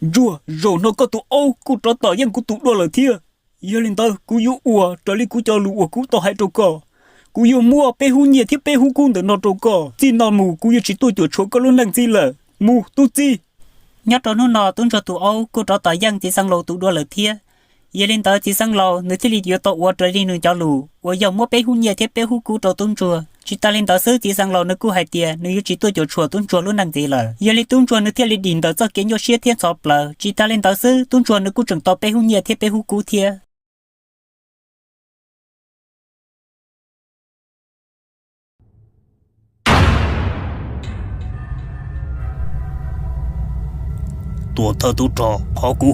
Ntsuag, zaum no koj tus aub kuj rov tom yeej kuv tus dua lawm thiab. Yog li ntawd kuv yuav ua raws li kuv cov lus uas kuv tau hais rau koj. Kuv yuav muab peb hub nyiaj thiab peb hub kub ntawm no rau koj. Txij no mus kuv yuav tsis tuaj cuam tshuam koj lub neej ntxiv lawm. Mus tub txib. Nyob rau hnub no tub ntsuag tus aub kuj rov tom yeej txiv xeev laus tus dua lawm thiab. Yog li ntawd txiv xeev laus nws thiaj li yuav tau ua raws li nws cov lus uas yog muab peb hub nyiaj thiab peb hub kub rau tub ntsuag. Tsis tas li ntawd xwb txiv xeev laus nws kuj hais tias nws yuav tsis tuaj cuam tshuam tub ntsuag lub neej ntxiv lawm. Yog li tub ntsuag nws thiaj li dim ntawm txoj kev nyuaj siab thiab ntxhov plawv. Tsis tas li ntawd xwb tub ntsuag nws kuj tseem tau peb hub nyiaj thiab peb hub kub thiab. Tuam thawj tub rog, qhov kuv